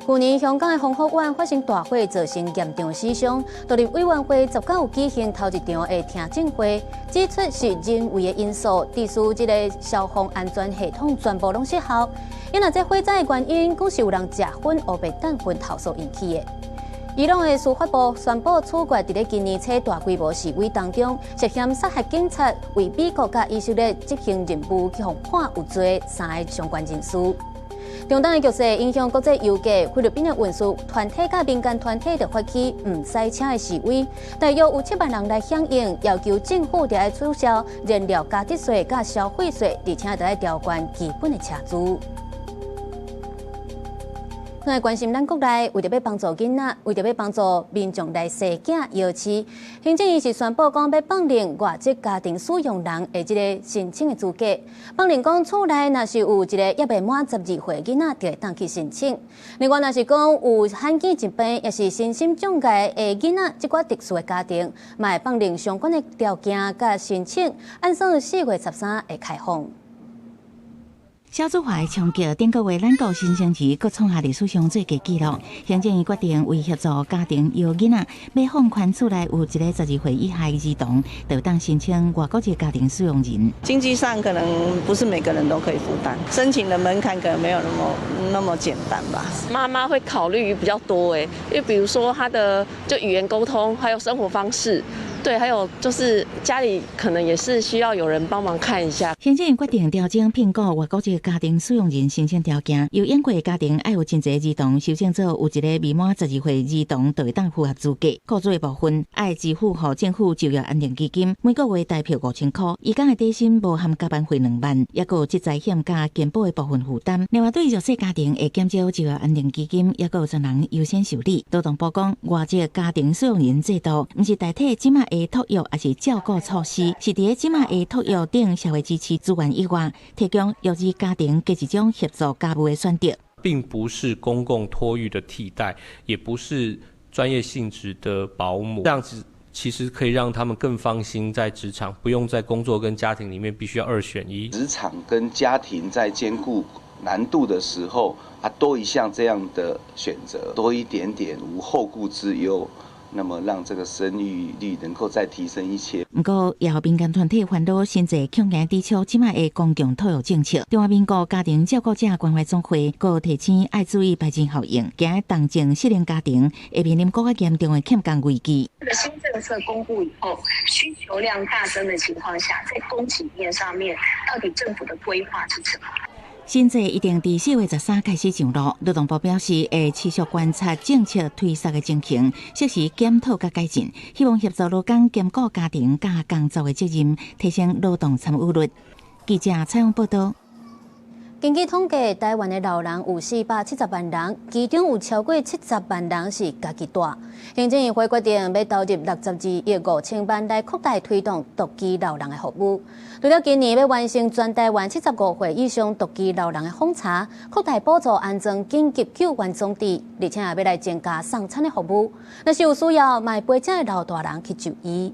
Speaker 1: 去年香港的宏福苑發生大火，造成嚴重死傷。獨立委員會19舉行頭一場的聽證會，指出是人為的因素，致使這个消防安全系統全部攏失效。因為這火災的原因，講是有人食薰烏白蛋薰投訴引起的。伊朗的司法部宣布處決佇咧今年初大規模示威當中涉嫌殺害警察、為美國佮以色列執行任務去予判有罪三个相關人士。中東的局勢影響國際油價，菲律賓的運輸團體佮民間團體就發起毋駛車的示威，大約有7萬人來響應，要求政府著愛取消燃料加值稅佮消費稅，而且著愛調懸基本的車資。來關心咱國內，為著欲幫助囡仔，為著欲幫助民眾來生囝搖飼，行政院是宣布講欲放寬外籍家庭使用人的這个申請的資格。放寬講厝內若是有一个猶未滿12歲囡仔，就會當去申請。另外，若是講有罕見疾病，抑是身心障礙的囡仔，這寡特殊的家庭，嘛會放寬相關的條件佮申請，按算4月13會開放。
Speaker 12: 少子化的衝擊，頂個月咱國新生兒閣創下歷史上最低紀錄。行政院決定為協助家庭搖囡仔，欲放寬厝內有一个12歲以下的兒童，就當申請外國籍家庭使用人。
Speaker 11: 經濟上可能不是每個人都可以負擔，申請的門檻可能沒有那麼那麼簡單吧。
Speaker 13: 媽媽會考慮比較多誒，因為比如說他的就語言溝通，還有生活方式。對，還有就是家裡可能也是需要有人幫忙看一下。
Speaker 12: 行政院決定調整聘僱外國籍家庭使用人申請條件，有養過家庭愛有真濟兒童，修正做有一个未滿12歲兒童就會當符合資格。雇主的部分愛支付予政府就業安定基金，每個月台票5000箍，移工的底薪無含加班費2萬，抑閣有職災險佮健保的部分負擔。另外，對弱勢家庭會減少就業安定基金，抑閣有專人優先受理。勞動部講，外籍家庭使用人制度，毋是代替這馬的托育，抑是照顧措施，是佇咧這馬的托育等社會支持資源以外，提供弱勢家庭加一種協助家務的選擇，
Speaker 14: 並不是公共托育的替代，也不是專業性質的保姆，這樣子其實可以讓他們更放心在職場，不用在工作跟家庭裡面必須要二選一。
Speaker 15: 職場跟家庭在兼顧難度的時候，啊，多一項這樣的選擇，多一點點無後顧之憂。那麼讓這個生育率能夠再提升一些。
Speaker 12: 毋過，也予民間團體煩惱，薪資恐驚抵觸這馬的公共托育政策。中華民國家庭照顧者關懷總會閣提醒愛注意排擠效應，驚當前失能家庭會面臨閣較嚴重的欠工危機。
Speaker 16: 這個新政策公布以後，需求量大增的情況下，在供給面上面，到底政府的規劃是什麼？
Speaker 12: 新制一定佇4月13開始上路。勞動部表示會持續觀察政策推實的情形，適時檢討佮改進，希望協助勞工兼顧家庭佮工作的責任，提升勞動參與率。記者採訪報道。
Speaker 1: 根據統計，台灣的老人有470萬人，其中有超過70萬人是家己蹛。行政院會決定欲投入62億5千萬來擴大推動獨居老人的服務。除了今年欲完成全台灣75歲以上獨居老人的訪查，擴大補助安裝緊急救援裝置，而且也欲來增加送餐的服務。若是有需要，嘛會陪這老大人去就醫。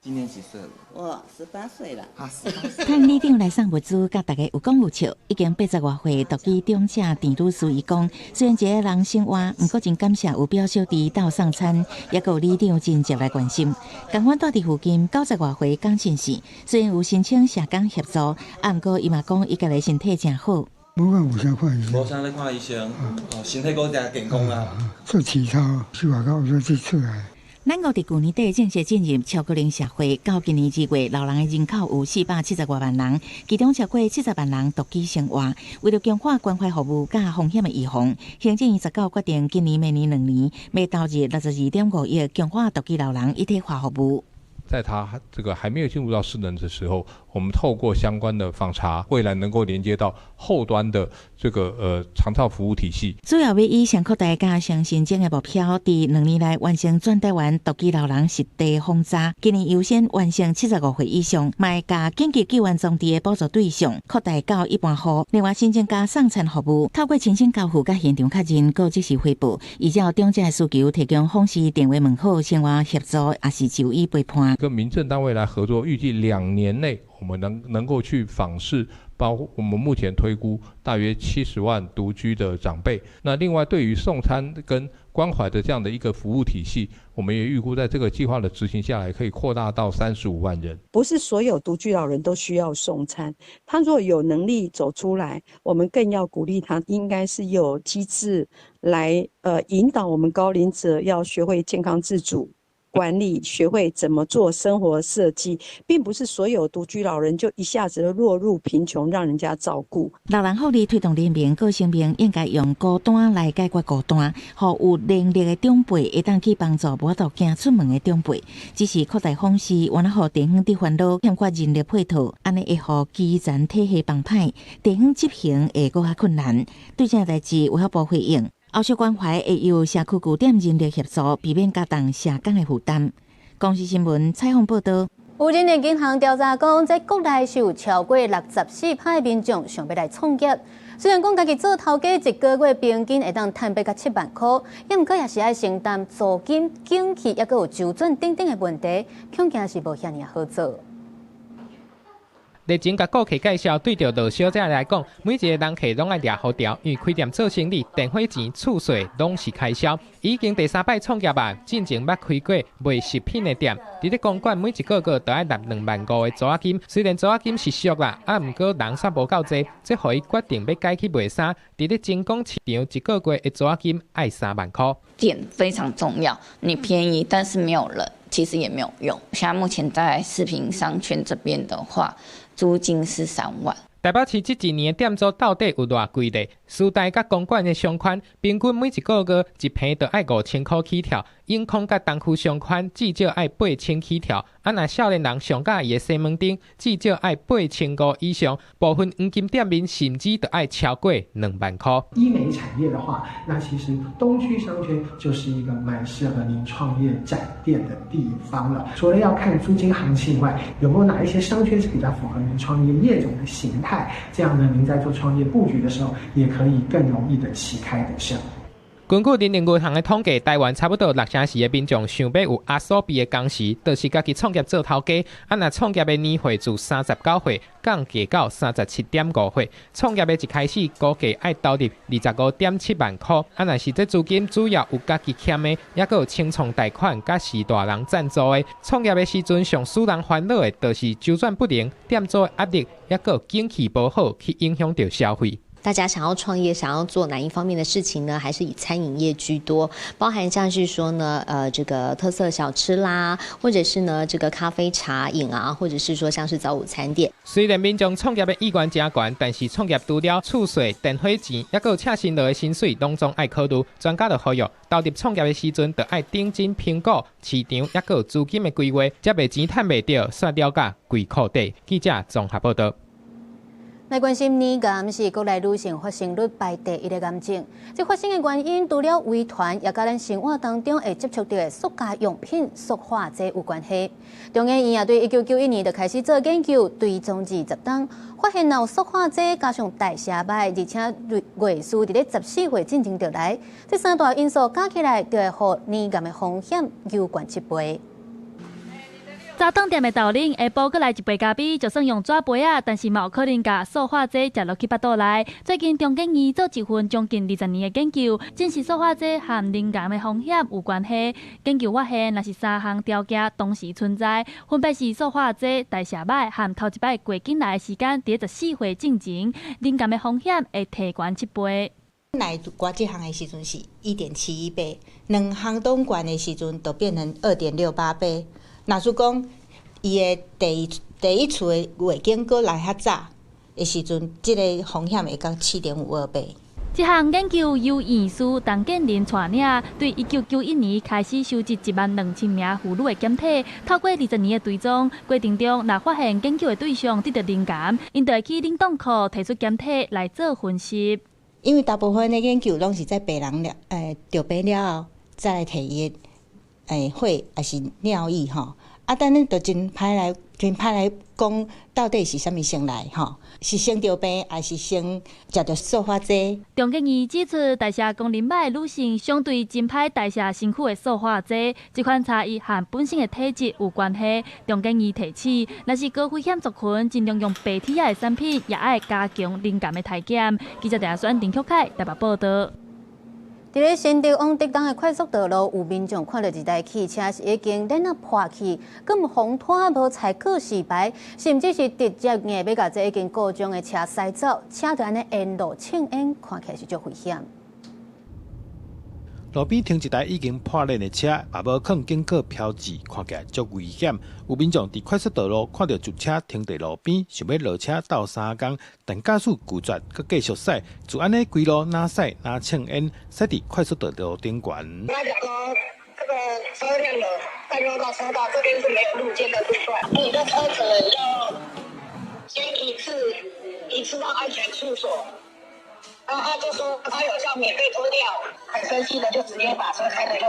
Speaker 17: 今年幾歲了？
Speaker 11: 我18歲了。
Speaker 17: 啊，18歲。
Speaker 12: 趁里長來送物資，佮大家有講有笑。已經80外歲獨居長者鄭女士伊講，雖然一个人生活，毋過真感謝有表小弟鬥送餐，抑閣有里長真濟來關心。仝款住佇附近90外歲江先生，雖然有申請社工協助，啊，毋過伊嘛講伊家己身體誠好。
Speaker 18: 無講有啥看醫生，
Speaker 17: 無啥咧看醫生，哦，身體閣誠健康啊。
Speaker 18: 做體操，去外口說去出來。
Speaker 12: 咱國佇舊年底正式進入超高齡社會，到今年2月，老人的人口有470外萬人，其中超過70萬人獨居生活。為著強化關懷服務佮風險的預防，行政院19決定今年、明年2年，欲投入62.5億，強化獨居老人一體化服務。
Speaker 20: 在他這個還沒有進入到失能的時候，我們透過相關的訪查，未來能夠連接到後端的這個長照服務體系。
Speaker 12: 主要欲以先擴大佮先申請的目標，佇2年內完成全台灣獨居老人實地訪查。今年優先完成75歲以上，嘛會共緊急救援裝置的補助對象擴大到一般戶。另外，新增加送餐服務，透過親情交付佮現場確認，閣即時回報，依照長者的需求提供訪視、電話問好、生活協助，抑是就醫陪伴。
Speaker 20: 跟民政單位來合作，預計2年內我們能夠去訪視，包括我們目前推估大約70萬獨居的長輩。那另外對於送餐跟關懷的這樣的一個服務體系，我們也預估在這個計劃的執行下來，可以擴大到35萬人。
Speaker 21: 不是所有獨居老人都需要送餐，他若有能力走出來，我們更要鼓勵他，應該是有機制來引導我們高齡者要學會健康自主管理，學會怎麼做生活設計，並不是所有獨居老人就一下子落入貧窮，讓人家照顧。
Speaker 12: 老人福利推動聯盟閣聲明，應該用孤單來解決孤單，予有能力的長輩會當去幫助無法度行出門的長輩。只是擴大訪視，猶若予地方佇煩惱欠缺人力配套，按呢會予基層體系崩歹，地方執行會閣較困難。對這代誌，衛福部回應。後續關懷會由社區據點人力協助，避免加重社工的負擔。公視新聞採訪報導。
Speaker 1: 有人力銀行調查講，在國內是有超過64%的民眾想欲來創業。雖然講家己做頭家一個月平均會當趁8到7萬箍，毋過也是愛承擔租金、景氣，抑閣有周轉等等的問題，恐驚是無遐爾好做。
Speaker 22: 日前共顧客介紹，對著羅小姐來講，每一个人客攏愛掠予牢，因為開店做生理，電火錢、厝稅攏是開銷。已經第三擺創業啊，進前捌開過賣食品的店，佇咧公館每一個月都愛納2萬5的租金，雖然租金是俗啦，啊，毋過人煞無夠濟，這予伊決定欲改去賣衫。佇咧精工市場一個月的租金愛3萬箍。
Speaker 23: 店非常重要，你便宜，但是沒有人，其實也沒有用。現在目前在四平商圈這邊的話，租金是3萬。
Speaker 22: 台北市這一年的店租到底有偌貴咧？師大佮公館的商圈，平均每一個月一坪就愛5000箍起跳；永康佮東區商圈至少愛8000起跳。啊，若少年人上佮意的西門町，至少愛8500以上。部分黃金店面甚至就愛超過2萬箍。
Speaker 25: 醫美產業的話，那其實東區商圈就是一個蠻適合您創業展店的地方了。除了要看租金行情以外，有沒有哪一些商圈是比較符合您創業業種的形態？這樣呢，您在做創業布局的時候，也可以更容易的旗開得勝。
Speaker 22: 根據人力銀行的統計，台灣差不多60%的民眾想欲有阿數比的工時，就是家己創業做頭家。啊，若創業的年歲自39歲降低到37.5歲，創業的一開始估計愛投入25.7萬箍。啊，若是這資金主要有家己欠的，抑閣有青創貸款佮序大人贊助的，創業的時陣上使人煩惱的，就是周轉不靈、店租的壓力，抑閣景氣無好，去影響著消費。
Speaker 28: 大家想要創業，想要做哪一方面的事情呢？還是以餐飲業居多，包含像是說呢，這個特色小吃啦，或者是呢，這個咖啡茶飲啊，或者是說像是早午餐店。
Speaker 22: 雖然民眾創業的意願誠懸，但是創業除了厝稅、電火錢，抑閣有請新勞的薪水，攏總愛考慮。專家就呼籲，投入創業的時陣，就愛認真評估市場，抑閣有資金的規劃，才袂錢趁袂著，煞了甲規褲底。記者綜合報導。
Speaker 1: 來關心乳癌是國內女性發生率排第一的癌症。這發生的原因，除了遺傳，也佮咱生活當中會接觸著的塑膠用品、塑化劑有關係。中研院也對1991年就開始做研究，追蹤20冬，發現若有塑化劑加上代謝䆀，而且月事佇咧14歲進前就來，這三大因素加起來，就會予乳癌的風險猶懸7倍。
Speaker 2: 早頓店的豆奶，下晡閣來一杯咖啡，就算用紙杯仔，但是嘛有可能共塑化劑食落去腹肚內。最近中研院做一份將近20年的研究，證實塑化劑和乳癌的風險有關係。研究發現，若是三項條件同時存在，分別是塑化劑、代謝䆀和頭一擺月經來的時間佇14歲進前，乳癌的風險會提懸7倍。
Speaker 3: 來掛這項的時陣是1.71倍，兩項攏懸的時陣就變成2.68倍。若是講伊的第一次的月經閣來較早的時陣，這个風險會到7.52倍。
Speaker 2: 這項研究由院士陳建仁帶領，對1991年開始收集1萬2千名婦女的檢體，透過20年的追蹤過程中，若發現研究的對象得著乳癌，𪜶就會去冷凍庫提出檢體來做分析。
Speaker 3: 因為大部分的研究攏是在病人了，著病了後再來提伊的血抑是尿液吼。啊，但咱就真歹來，真歹來講，到底是啥物先來吼？是先著病，抑是先食著塑化劑？
Speaker 2: 中研院指出，代謝功能䆀的女性相對真歹代謝身軀的塑化劑，這款差異和本身的體質有關係。中研院提醒，若是高危險族群，盡量用白鐵仔的產品，也愛加強乳癌的篩檢。記者鄭選林曲凱台北報導。
Speaker 1: 佇咧新竹往竹東的快速道路，有民眾看著一台汽車是已經鏈仔破去，閣予拖無採告示牌，甚至是直接硬欲共這已經故障的車駛走，車就按呢沿路衝煙，看起來是足危險。
Speaker 4: 路邊停一台已經破鏈的車，嘛無囥警告標誌，看起來足危險。有民眾佇快速道路看著一車停佇路邊，想欲落車鬥相共，但駕駛拒絕，閣繼續駛，就按呢規路若駛若衝煙，駛佇快速道路頂懸。
Speaker 5: 他講說，這個車輛有佔用到車道，這邊是沒有路肩的路段，你的車子要先移至移至到安全處所。然後他就說他有叫免費拖吊，很生氣的就直接把車開了就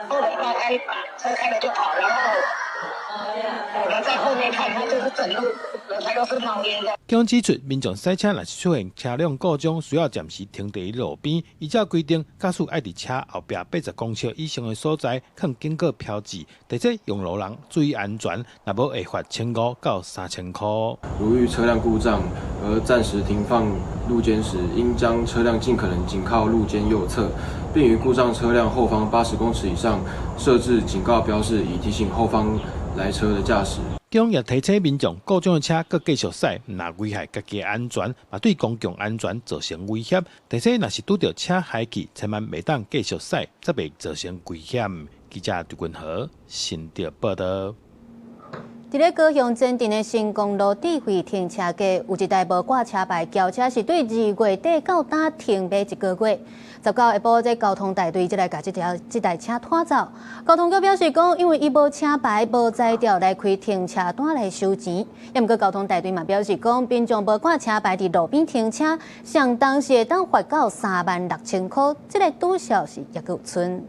Speaker 5: 後門打開，把車開了就跑，然後我們在後面看，他就是整路輪胎都是冒煙的。
Speaker 4: 警方指出，民眾駛車若是出現車輛故障，需要暫時停佇路邊。依照規定，駕駛愛佇車後壁80公尺以上的所在，囥警告標誌，提醒用路人注意安全，若無會罰1500到3000塊。
Speaker 6: 如遇車輛故障而暫時停放路肩時，應將車輛盡可能緊靠路肩右側，並於故障車輛後方80公尺以上設置警告標示，以提醒後方來車的駕駛。
Speaker 4: 警方也提醒民眾，故障的車閣繼續駛，毋但危害家己的安全，嘛對公共安全造成威脅。提醒若是拄著車害去，千萬袂當繼續駛，才袂造成危險。記者杜君和新竹報導。
Speaker 1: 佇咧高雄前鎮的成功路智慧停車格，有一台無掛車牌轎車，是對2月底到今停䆀一個月。19下晡，這交通大隊才來共這台車拖走。交通局表示講，因為伊無車牌、無才調來開停車單來收錢。也毋過交通大隊嘛表示講，民眾無掛車牌佇路邊停車，相當時會當罰到36,000塊。這个拄數是猶閣有賰。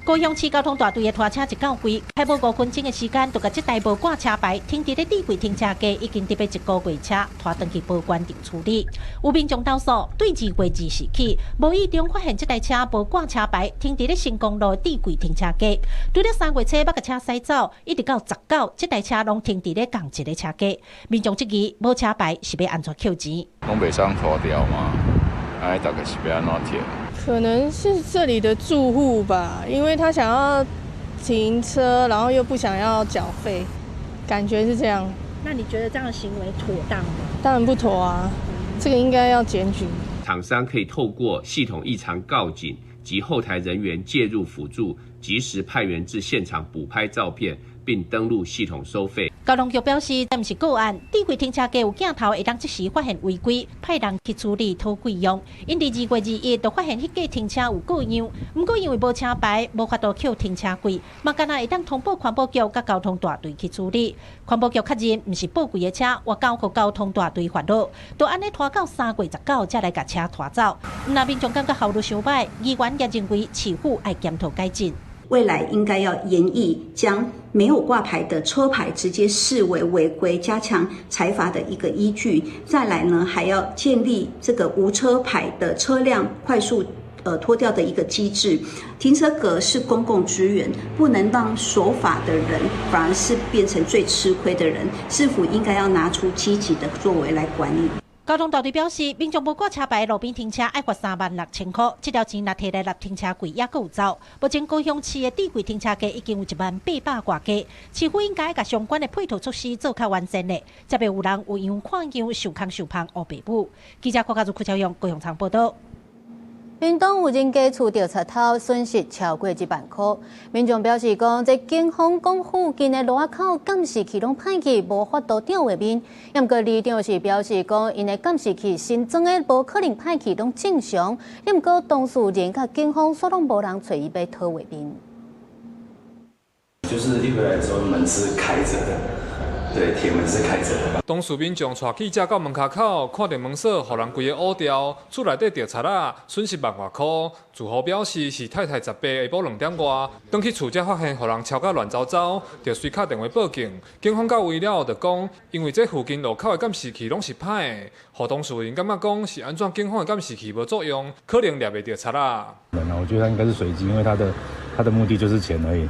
Speaker 12: 高雄市交通大隊的拖車一到位，開無5分鐘的時間，就共這台無掛車牌、停佇咧智慧停車格已經佇欲一個月車拖轉去保管場處理。有民眾投訴，對2月20時起，無意中發現這台車無掛車牌，停佇咧成功路智慧停車格。除了3月初欲共車駛走，一直到19，這台車攏停佇咧仝一个車格。民眾質疑，無車牌是欲按怎扣錢？
Speaker 24: 攏袂使拖掉嗎？哎，大概是欲按怎停？
Speaker 26: 可能是這裡的住戶吧，因為他想要停車，然後又不想要繳費，感覺是這樣。
Speaker 12: 那你覺得這樣的行為妥當嗎？
Speaker 26: 當然不妥啊，這個應該要檢舉。
Speaker 27: 廠商可以透過系統異常告警及後台人員介入輔助，及時派員至現場補拍照片，並登錄系統收費。
Speaker 7: 交通局表示，這毋是個案，智慧停車格有鏡頭會當即時發現違規，派人去處理討費用。𪜶佇2月21就發現彼架停車有過樣，毋過因為無車牌，無法度扣停車費，嘛干焦會當通報環保局佮交通大隊去處理。環保局確認毋是寶貴的車，會交予交通大隊罰落，就按呢拖到3月19才來共車拖走。毋但民眾感覺效率傷䆀，議員也認為市府愛檢討改進。
Speaker 8: 未來應該要研議將沒有掛牌的車牌直接視為違規，加強裁罰的一個依據。再來呢，還要建立這個無車牌的車輛快速拖吊的一個機制。停車格是公共資源，不能讓守法的人反而是變成最吃虧的人。市府應該要拿出積極的作為來管理。
Speaker 7: 交通大隊表示，民眾無掛車牌路邊停車，愛罰36,000塊。這條錢若提來立停車櫃，猶閣有走。目前高雄市的智慧停車格已經有10,800外架，市府應該共相關的配套措施做較完善的，才袂有人有樣看樣受空受芳烏白舞。記者郭家如、柯超勇高雄場報道。
Speaker 1: 屏東有人家厝著賊偷，損失超過1萬塊。民眾表示講，這警方講附近的路仔口監視器攏歹去，無法度調畫面。毋過里長是表示講，𪜶的監視器新裝的無可能歹去，攏正常。毋過當事人佮警方煞攏無人揣伊欲討畫面。
Speaker 9: 就是一回來的時候，門是開著的。對，鐵門是開著的。
Speaker 10: 當事民眾帶記者到門跤口，看著門鎖，予人規个烏掉，厝內底著賊仔，損失萬外箍。住戶表示是太太18下晡2點外，轉去厝才發現予人敲甲亂糟糟，就隨敲電話報警。警方到位了後就講，因為這附近路口的監視器攏是歹的，予當事人感覺講是按怎警方的監視器無作用，可能掠袂著賊仔。
Speaker 13: 我覺得他應該是隨機，因為他的目的就是錢而已。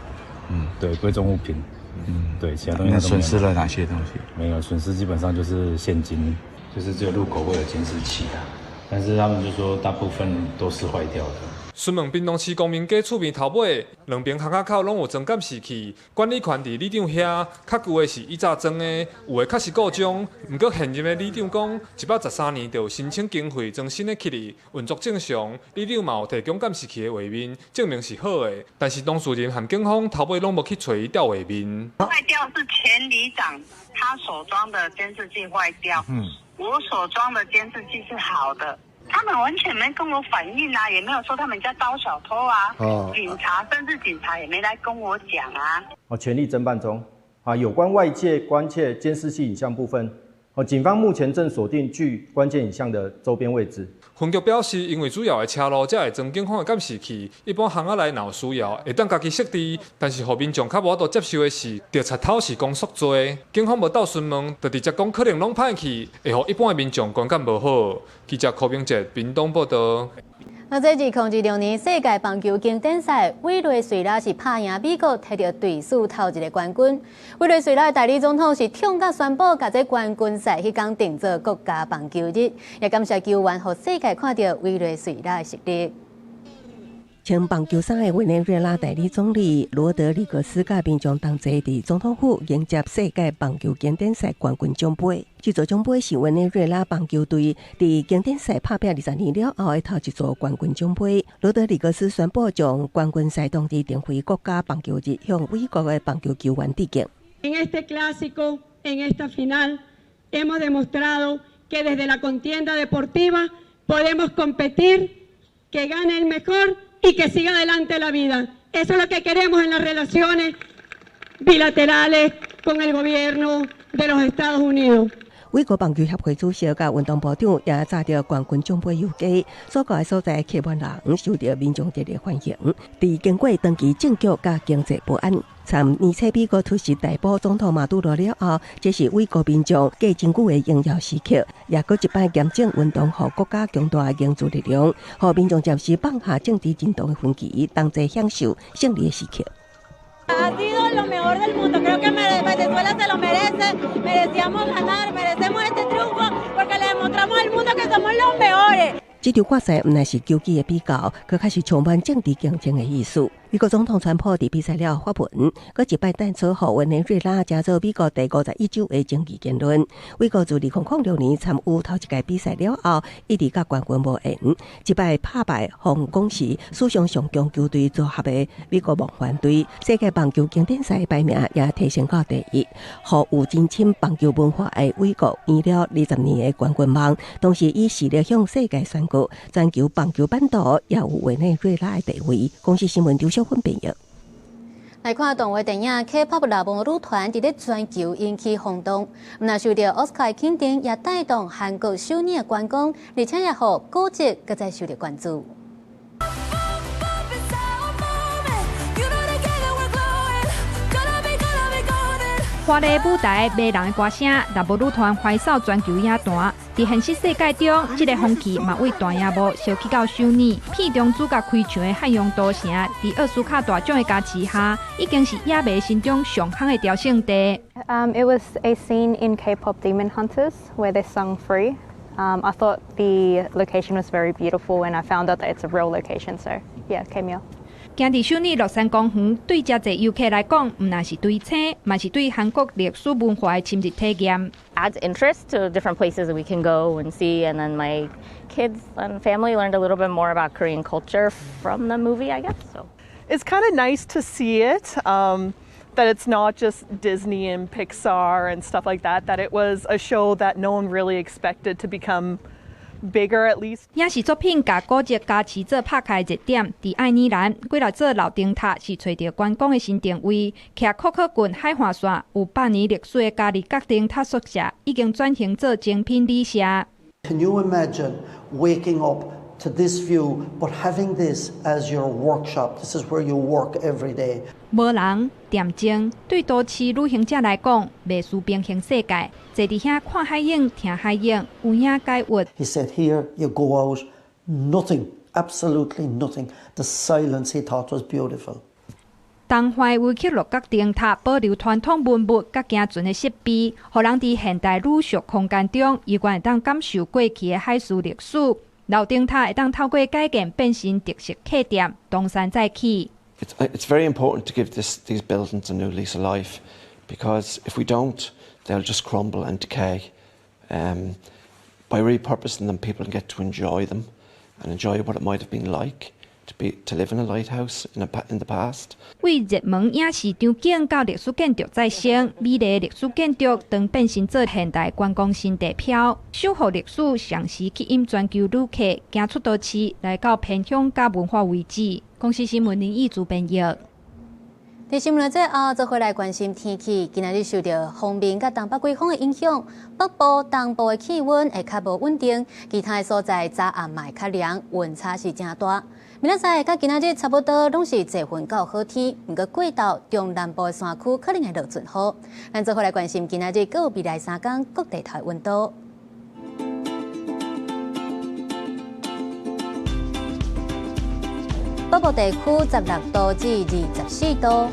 Speaker 13: 嗯，對，貴重物品。嗯，對，其他東西。
Speaker 24: 那損失了哪些東西？
Speaker 13: 沒有，損失基本上就是現金，就是只有入口會有監視器啊，但是他們就說大部分都是壞掉的。
Speaker 10: 詢問屏東市公民街厝邊頭尾，兩邊巷仔口攏有裝監視器，管理權佇里長遐，較舊的是以早裝的，有的確實故障。毋過現任的里長講，113年就有申請經費裝新的起來，運作正常。里長嘛有提供監視器的畫面，證明是好的。但是當事人和警方頭尾攏無去揣伊調畫面。
Speaker 14: 壞掉是前里長他所裝的監視器壞掉，我所裝的監視器是好的。他們完全沒跟我反映啊，也沒有說他們家遭小偷啊。警察甚至警察也沒來跟我講啊。
Speaker 15: 哦，全力偵辦中。啊，有關外界關切監視器影像部分，哦，警方目前正鎖定具關鍵影像的周邊位置。
Speaker 10: 分局表示，因為主要的車路才會裝警方的監視器，一般巷仔內若有需要，會當家己設置。但是，予民眾較無法度接受的是，著賊偷是講宿罪，警方無鬥詢問，就直接講可能攏歹去，會予一般的民眾觀感無好。記者柯明哲屏東報道。
Speaker 1: 那這2026年世界棒球經典賽，委內瑞拉是拍贏美國，摕著隊史頭一个冠軍。委內瑞拉的代理總統是痛甲宣布，共這冠軍賽彼工定做國家棒球日，也感謝球員，予世界看著委內瑞拉的實力。
Speaker 19: 穿棒球衫的委內瑞拉代理總理羅德里格斯佮民眾同齊佇總統府迎接世界棒球經典賽冠軍獎盃。這座獎盃是委內瑞拉棒球隊佇經典賽拍拚20年了後的頭一座冠軍獎盃。羅德里格斯宣布將冠軍賽當日定為國家棒球日，向委國的棒球球員致敬。
Speaker 29: En este clásico, en esta final, hemos demostrado que desde la contienda deportiva podemos competir, que gane el mejor y que siga adelante la vida. Eso es lo que queremos en las relaciones bilaterales con el gobierno de los Estados Unidos.
Speaker 19: 美國棒球協會主席佮運動部長也揸著冠軍獎盃遊街，所到的所在客滿人，受著民眾熱烈歡迎。佇經過長期政局佮經濟不安，參年初美國突襲逮捕總統馬杜羅了後，這是美國民眾過真久的榮耀時刻，也閣一擺驗證運動予國家強大的凝聚力量，予民眾暫時放下政治震盪的分歧，同齊享受勝利的時刻。
Speaker 30: Ha sido lo mejor del mundo, creo que Venezuela se lo merece, merecíamos ganar, merecemos este triunfo porque le demostramos al mundo que somos los mejores.
Speaker 19: 這場決賽毋但是球技的比較，閣較是充滿政治競爭的意思。美國總統川普佇比賽了發文，閣一擺彈出予委內瑞拉成做美國第51州的爭議言論。美國自2006年參與頭一屆比賽了後，一直佮冠軍無緣，這擺拍敗予人講是史上上強球隊組合的美國夢幻隊，世界棒球經典賽排名也提升到第一，予有真深棒球文化的美國圓了20年的冠軍夢，同時以實力向世界宣告，全球棒球版圖也有委內瑞拉的地位。公視新聞劉小芬編譯。
Speaker 1: 來看動畫電影 K-pop 辣模女團佇咧全球引起轟動，毋但受著奧斯卡肯定，也帶動韓國首爾的觀光，而且也予古蹟閣再受著關注。
Speaker 11: 華麗舞台、迷人的歌聲，辣模女團橫掃全球影壇。佇現實世界中，這个風氣嘛為大螢幕燒去到首爾。片中主角開場的漢陽都城，佇奧斯卡大獎的加持下，已經是影迷心中上夯的朝聖地。
Speaker 16: It was a scene in K-pop Demon Hunters where they sung Free. I thought the location was very beautiful, and I found out that it's a real location. So yeah, came here.
Speaker 11: 行佇首爾樂山公園，對遮濟遊客來講，毋但是追星，嘛是對韓國歷史文化的深入體驗。
Speaker 17: Adds interest to different places that we can go and see, and then my kids and family learned a little bit more about Korean culture from the movie, I guess. So
Speaker 18: it's kind of nice to see it. That it's not just Disney and Pixar and stuff like that. That it was a show that no one really expected to become bigger at least。
Speaker 11: 影視作品共古蹟加持做拍開熱點，佇愛爾蘭幾若座老燈塔是揣著觀光的新定位。徛科克郡海岸線有百年歷史的加利角燈塔宿舍已經轉型做精品旅社。
Speaker 20: Can you imagine waking up to this view, but having this as your workshop? This is where you work every day.
Speaker 11: 無人恬靜，對都市旅行者來講，袂輸平行世界。坐佇遐看海湧、聽海湧，有影解鬱。
Speaker 20: He said, "Here you go out, nothing, absolutely nothing. The silence he thought was beautiful."
Speaker 11: 東岸威克洛角燈塔保留傳統文物佮行船的設備，予人佇現代旅宿空間中，猶原會當感受過去的海事歷史。老燈塔會當透過改建變成特色客店，東山再起。
Speaker 21: It's very important to give these buildings a new lease of life, because if we don't, they'll just crumble and decay. By repurposing them, people can get to enjoy them and enjoy what it might have been like to live in a lighthouse in the past.
Speaker 11: 為熱門影視場景到歷史建築再生，美麗歷史建築當變身做現代觀光新地標，守護歷史，同時吸引全球旅客行出都市，來到偏鄉佮文化遺址。公視新聞林義主編譯。
Speaker 1: 佇新聞最後，做伙來關心天氣。今仔日受著鋒面佮東北季風的影響，北部、東部的氣溫會較無穩定，其他的所在早暗嘛會較涼，溫差是誠大。明仔載佮今仔日差不多，攏是濟雲到好天，毋過過晝中南部的山區可能會落陣雨。咱做伙來關心今仔日閣有未來三工各地頭的溫度。北部地區16度至24度，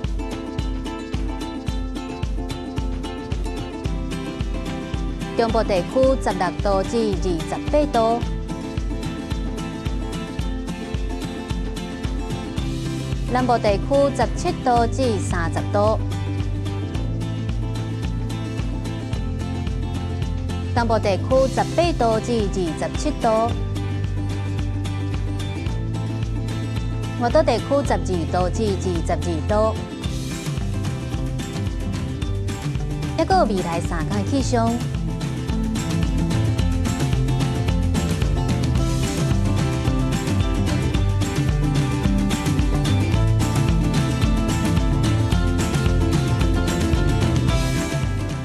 Speaker 1: 中部地區16度至28度，南部地區17度至30度，東部地區18度至27度。外島地區12度至22度，抑閣有未來三工的氣象。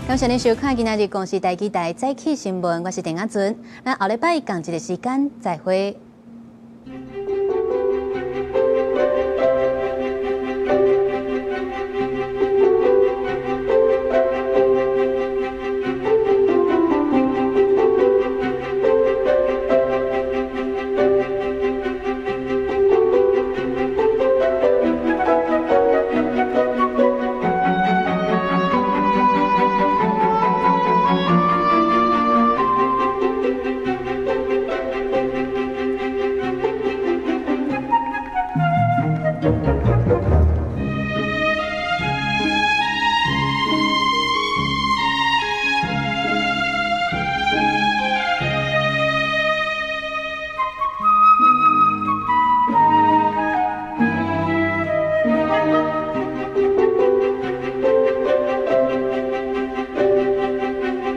Speaker 1: 感謝您收看今仔日公視台語台早起新聞，我是鄭亞尊。咱後禮拜仝一个時間再會。